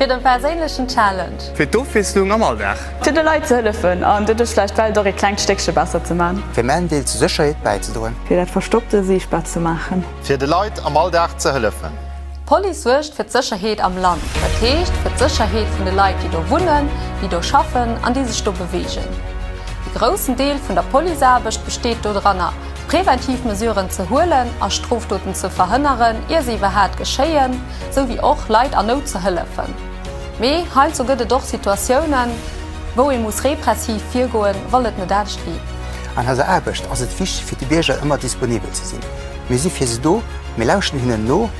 Fir de perséinlechen Challenge. Fir d'Ofwiesslung am Alldag. Fir de Leit ze hëllefen an doduerch vläicht d'Welt och ee klengt Stéckche besser ze man. Fir mäin Deel zur Sécherheet bäizedroen. Fir dat Verstoppte siichtbar ze maachen. Fir de Leit am Alldag ze hëllefen. D'Police suergt fir d'Sécherheet am Land, dat heescht fir d'Sécherheet vun de Leit, déi do wunnen, déi do schaffen an déi sech do beweegen. E groussen Deel vun der Policeaarbecht besteet dodranner, präventiv Mesuren ze huelen a Strofdoten ze verhënneren, ier se iwwerhaat geschéien, sou wéi och Leit an Nout ze hëllefen. Mee heiansdo gëtt et och Situatiounen, wou ee muss repressiv virgoen, wann et net anescht geet. An eiser Aarbecht ass et wichteg fir de Bierger ëmmer disponibel ze sinn. Mir si fir se do, mir lauschten hinnen no.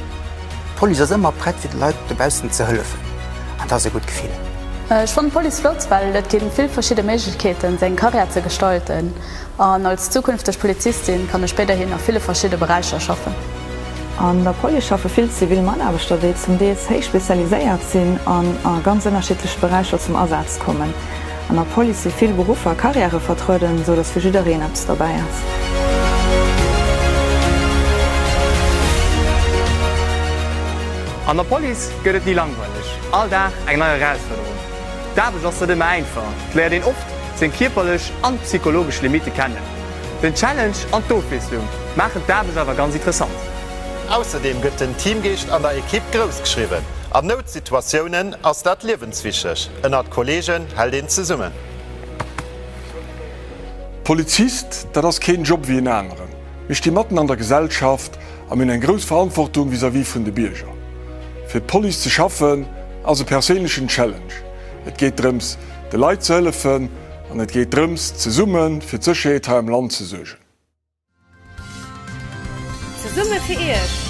D'Police ass ëmmer prett fir de Leit dobaussen ze hëllefen an dat ass e gutt Gefill. Ech fannen d'Police flott, well et ginn vill verschidde Méiglechkeeten seng Karriär ze gestalten an als zukünfteg Polizistin kann ech spéiderhin a ville verschidde Beräicher schaffen. An der Police schaffe vill zivil Mataarbechter, déi zum Deels héich spezialiséiert sinn an a ganz ënnerschiddleche Beräicher zum Asaz kommen. An der Police si vill Beruffer a Karriäre vertrueden, sou datt fir jiddereen eppes derbäi ass. An der Police gëtt et ni langweileg, all Dag eng nei Erausfuerderung. D'Aarbecht ass net ëmmer einfach, et léiert een oft seng kierperlech an psychologesch Limitte kennen. Den Challenge an d'Ofwiesslung maachen d'Aarbecht awer ganz interessant. Ausserdeem gëtt den Teamgeescht an der Ekipp grouss geschriwwen. An Noutsituatiounen ass dat liewenswichteg. Ënnert Kolleegen hält een zesummen. Polizist, dat ass keen Job wéi en aneren. Mir sti matten an der Gesellschaft a mir hunn eng grouss Verantwortung vis-à-vis vun de Bierger. Fir d'Police ze schaffen ass e perséinlechen Challenge. Et geet drëms, de Leit ze hëllefen An et geet drëms, zesumme fir d'Sécherheet hei am Land ze suergen. Zesumme fir Iech!